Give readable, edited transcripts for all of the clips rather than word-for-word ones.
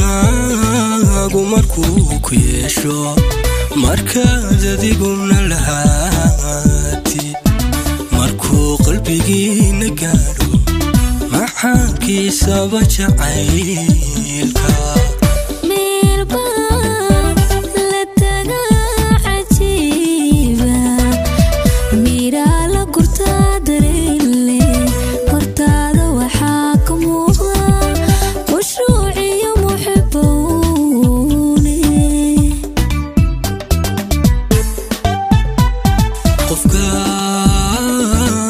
Qofkaagu markuu ku yeesho, markaad adiguna lahaati, markuu qalbigiina gaadho maxaankiisaba jacaylka.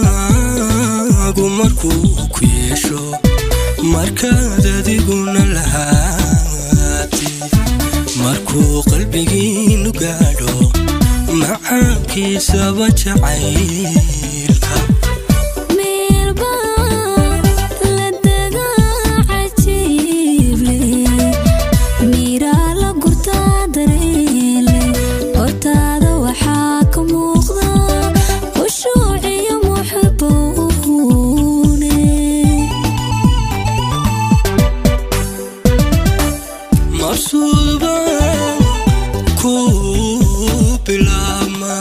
Qofkaagu markuu ku yeesho, markaad adiguna lahaati, markuu qalbigiinu gaadho macaankiisaba jacaylka. Mabsuuba ku bilaabma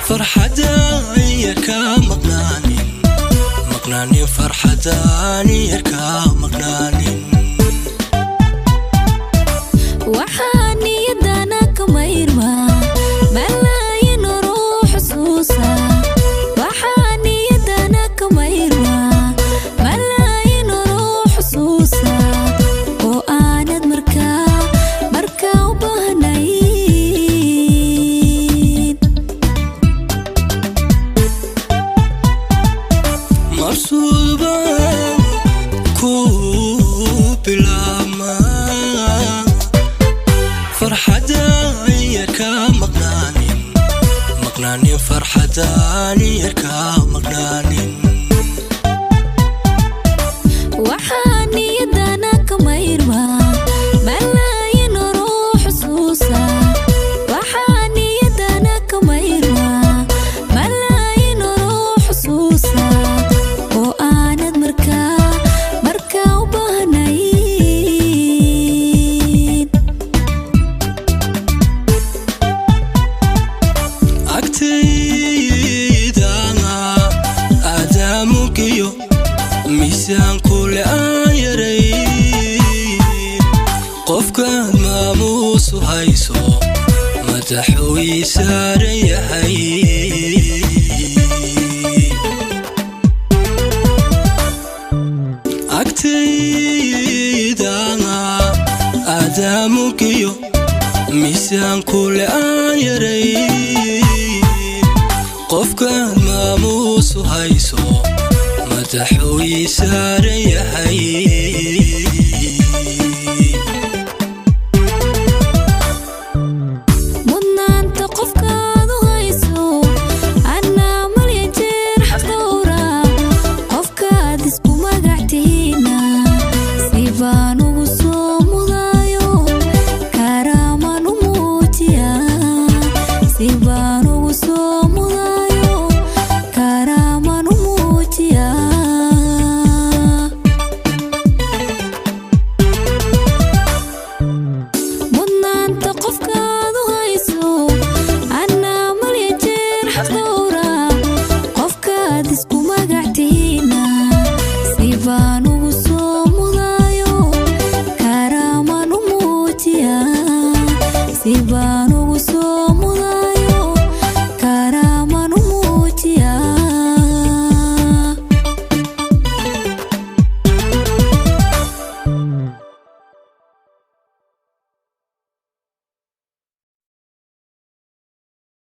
farxadaan yarka maqnaanin, maqnaanin, farxadaan yarka maqnaanin. Waxaa niyadana ka mayrma malaayin ruux xusuusa. Waxaa niyadana ka mayrma malaayin ruux xusuusa oo aanad markaa u baahnayn. Mabsuuba ku bilaabma farxadaan yarka maqnaanin, maqnaanin, farxadaan yarka maqnaanin. Waxaa niyadana ka mayrma malaayin ruux xusuusa. Waxaa niyadana ka mayrma malaayin ruux xusuusa oo aanad markaa u baahnayn. Agtaydana aadaamugiyo miisaankule aan yaray, qofkaad maamuusu hayso madaxuu ii saaran yahay. Agtaydana aadaamugiyo miisaankule aan yaray, qofkaad maamuusu hayso madaxuu ii saaran yahay.